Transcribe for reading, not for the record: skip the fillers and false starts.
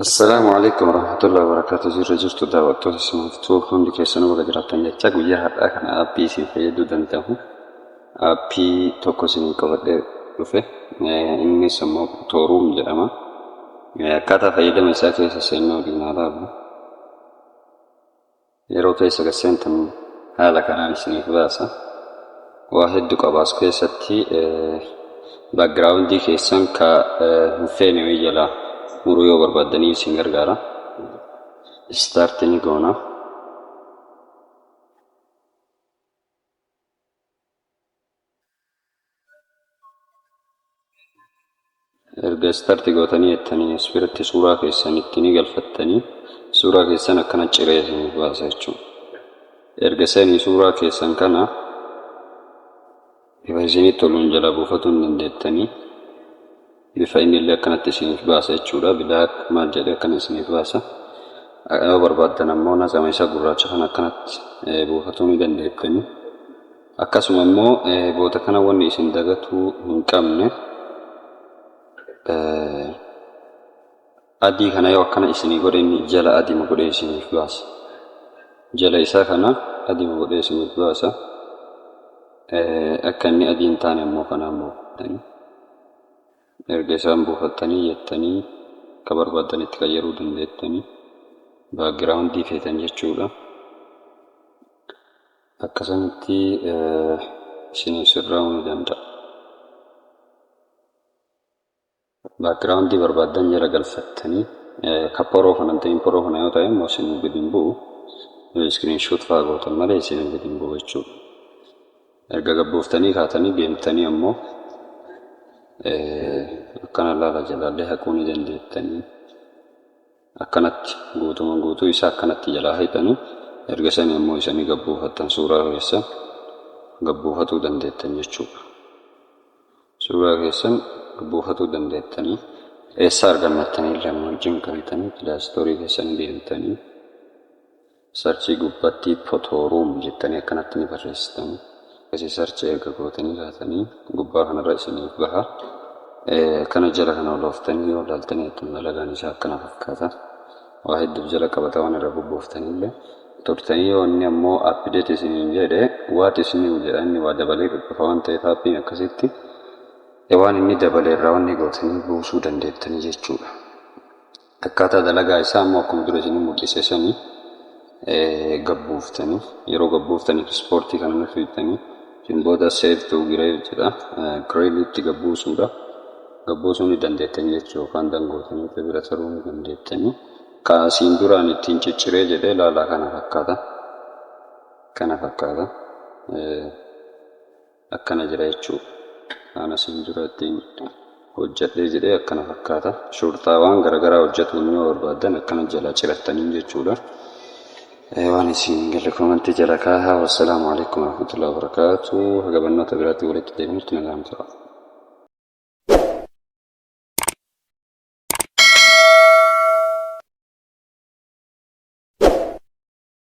Assalaamu alaikum warahmatullahi wabarakatuh. Jirra jirtu daawwattoota simaaftuu hundi keessanuu baga jiraattan jecha guyyaa har'aa kana aappii isin fayyaduu danda'u aappii tokko isin qabadhee dhufe. Innis immoo Tooruum jedhama. Akkaataa fayyadama isaa keessa seennee waliin haa ilaallu. Yeroo keessa gad seentan haala kanaan isiniif baasa. Waa hedduu qaba as keessatti. Background keessan ka hin feene wayii jalaa muruu yoo barbaaddanii isin gargaara. Start ni goona. Erga start gootanii jettanii as biratti suuraa keessan itti ni galfattanii suuraa keessan akkana ciree isiniif baasa jechuudha. Erga sanii suuraa keessan kana bifa isinitti toluun jala buufatuu hin dandeettanii bifa inni illee akkanatti isiniif baasa jechuudha. Bilaak maal jedhee akkana isiniif baasa. Yoo barbaaddan ammoo natsama isaa gurraacha kana akkanatti buufatuu ni dandeettanii. Akkasuma immoo boota kana wanni isin dagatuu hin qabne adii kana yoo akkana isinii godhe inni jala adima godhee isiniif baasa. Jala isaa kana adima godhee isiniif baasa. Akka inni adii hin taane ammoo kanaan buufattanii erga isaan buufattanii jettanii akka barbaaddanitti qayyaruu dandeettanii baakgiraawundii feetan jechuudha. Akkasumatti isiniif sirraa'uu ni danda'a. Background barbaaddan jala galfattanii ka poroo kana hin ta'in poroo kana yoo ta'e immoo isin gadi hin bu'u. Yoo screenshot fa'aa gootan malee isin gadi hin bu'u jechuudha. Erga gabbuuftanii kaatanii deemtanii ammoo akkana laala jalaallee haquu ni dandeettanii. Akkanatti guutuma guutuu isaa akkanatti jalaa haqxanii erga sanii ammoo isanii gabbuufattan suuraa keessan gabbuufatuu dandeettan jechuudha. Suuraa keessan gabbuufatuu dandeettanii eessa argannattanii lama wajjin qabtanii pilaastoorii keessan deemtanii sarchii gubbatti photoroom jettanii akkanatti ni barreessitanii akkasii sarchii erga gootanii kaatanii gubbaa kanarra isiniif baha. Kana jala kana ol ooftanii yoo ilaaltanii ittiin dalagaan isaa akkana fakkaata. Waa hedduuf jala qabata waan irra bubbuuftanillee. Turtanii yoo inni ammoo update isiniin jedhe what is new jedha inni waa dabalee dhufa waan ta'eef appiin akkasitti waan inni dabale irraa wanni gootanii buusuu dandeettanii jechuudha. Akkaataa dalagaa isaa ammoo akkuma dura isinii mul'ise sanii gabbuuftanii yeroo gabbuuftanii ispoortii kana ni fiixanii isin booda save to grave jedha grave'itti gabbuusuudha. Gabbuusuu ni dandeettanii jechuu yookaan dangootanii bira taruu ni dandeettanii. Kaasiin duraan ittiin cicciree jedhee laalaa kana fakkaata. Kana fakkaata. Akkana jira jechuudha. Kaan asiin dura ittiin hojjedhee jedhee akkana fakkaata. Shurxaa waan garaagaraa hojjetuun yoo barbaaddan akkana jalaa cirattaniin jechuudha. Waan isin galle koomentii jala kaahaa. Wassalaamu alaikum warahmatullahi wabarakaatu. Haga barnoota biraatti walitti deebinutti nagaan tura.